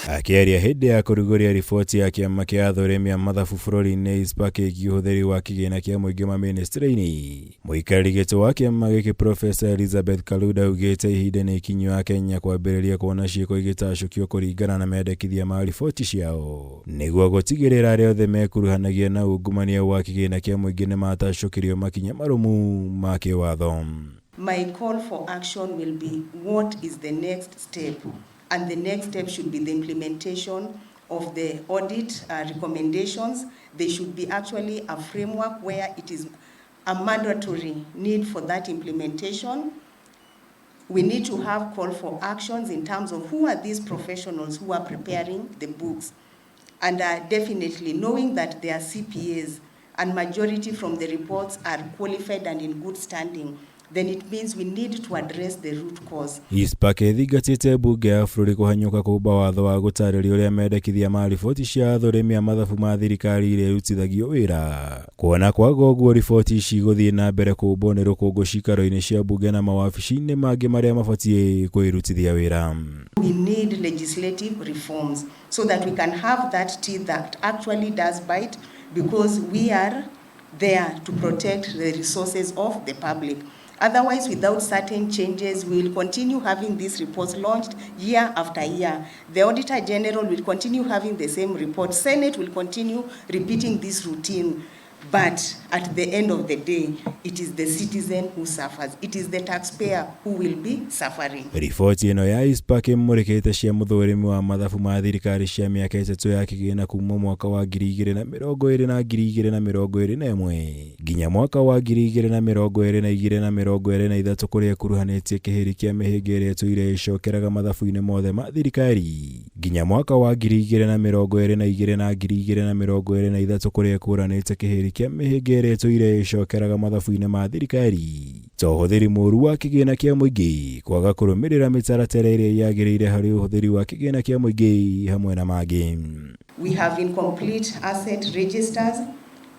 Akĩaria hĩndĩ ya kũrugũria riboti ya kĩama kĩa athũrimi a mathabu bũrũri-inĩ ICPAK ĩgiĩ ũhũthĩri wa kĩgĩna kĩa mũingĩ mamĩnĩstrĩ-inĩ, mũikarĩri gĩtĩ wa kĩama gĩkĩ Professor Elizabeth Kaluda augĩte ihinda nĩ ikinyu Akenya kwambĩrĩria kuona ciĩko igĩtacũkio kũringana na mendekithia ma riboti ciao nĩguo gũtigĩrĩra arĩa othe mekuruhanagia na ungumania wa kĩgĩna kĩa mũingĩ nĩmatacũkĩrio makinya marũmu ma kĩwatho. My call for action will be, what is the next step? And the next step should be the implementation of the audit recommendations. There should be actually a framework where it is a mandatory need for that implementation. We need to have call for actions in terms of who are these professionals who are preparing the books. And definitely knowing that they are CPAs and majority from the reports are qualified and in good standing, then it means we need to address the root cause. ICPAK ĩthingatĩte mbunge ya bũrũri kũhanyũka kũmba watho wa gũtarĩria ũrĩa mendekithia ma riboti cia athũrimi a mathabu ma thirikari irĩrutithagio wĩra, kuona kwaga ũguo riboti ici igũthiĩ na mbere kũmbwo nĩ rũkũngũ cikaro-inĩ cia mbunge na mawabici-inĩ mangĩ marĩa mabatiĩ kwĩrutithia wĩra. We need legislative reforms so that we can have that teeth that actually does bite, because we are there to protect the resources of the public. Otherwise, without certain changes, we will continue having these reports launched year after year. The Auditor General will continue having the same report. Senate will continue repeating this routine. But at the end of the day, it is the citizen who suffers. It is the taxpayer who will be suffering. Riboti ĩno ya ICPAK ĩmũrĩkĩte cia mũthũrimi wa mathabu ma thirikari cia mĩaka 3 ya kĩgĩna kuma mwaka wa 2020 na 2021 nginya mwaka wa 2022 na 23, kũrĩa ĩkuruhanĩtie kĩhĩri kĩa mĩhĩnga ĩrĩa ĩtũire ĩcokeraga mathabu-inĩ mothe ma thirikari nginya mwaka wa 2022 na 2023, kũrĩa ĩkũranĩte kĩhĩri kĩa mĩhĩnga ĩrĩa ĩtũire ĩcokeraga mathabu-inĩ ma thirikari ta ũhũthĩri mũũru wa kĩgĩna kĩa mũingĩ, kwaga kũrũmĩrĩra mĩtaratara ĩrĩa yagĩrĩire harĩ ũhũthĩri wa kĩgĩna kĩa mũingĩ, hamwe na mangĩ. We have incomplete asset registers,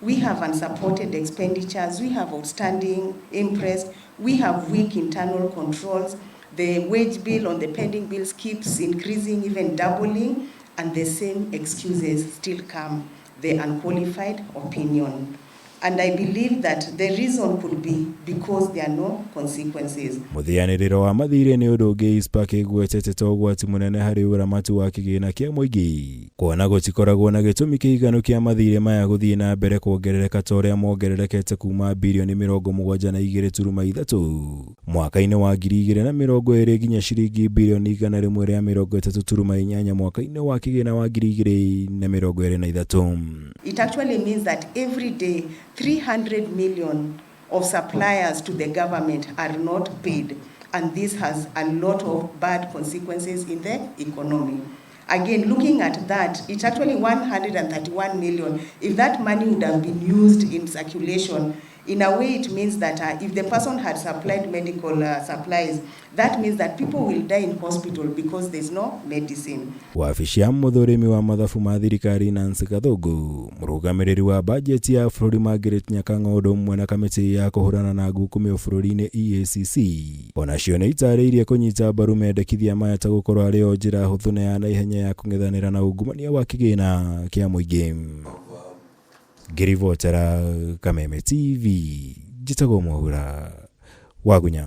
we have unsupported expenditures, we have outstanding imprest, we have weak internal controls, the wage bill on the pending bills keeps increasing, even doubling, and the same excuses still come, the unqualified opinion. And I believe that the reason could be because there are no consequences. Mũthĩanĩrĩro wa mathirĩ nĩ ũndũ ũngĩ ICPAK ĩgwetete ta ũgwati mũnene harĩ ũramati wa kĩgĩna kĩa mũingĩ, kuona gũtikoragwo na gĩtũmi kĩiganu kĩa mathirĩ maya gũthiĩ na mbere kuongerereka ta ũrĩa mongererekete kuma birioni 72.3 mwaka-inĩ wa 2020 nginya ciringi birioni 130.8 mwaka-inĩ wa kĩgĩna wa 2023. It actually means that every day 300 million of suppliers to the government are not paid, and this has a lot of bad consequences in the economy. Again, looking at that, it's actually 131 million. If that money would have been used in circulation, in a way it means that if the person had supplied medical supplies, that means that people will die in hospital because there's no medicine. Wabici ya mũthũrimi wa mathabu ma thirikari Nancy Gathungu, mũrũgamĩrĩri wa bajeti ya bũrũri Margaret Nyakang'o, ũndũ ũmwe na kamĩtĩ ya kũhũrana na ngukumio bũrũri-inĩ EACC, onacio nĩ itarĩirie kũnyita mbaru mendekithia maya ta gũkorwo arĩ o njĩra hũthũ na ya naihenya ya kũng'ethanĩra na ungumania wa kĩgĩna kĩa mũingĩ. Ngĩribotera Kameme TV, njĩtagwo Mwaura Wagunya.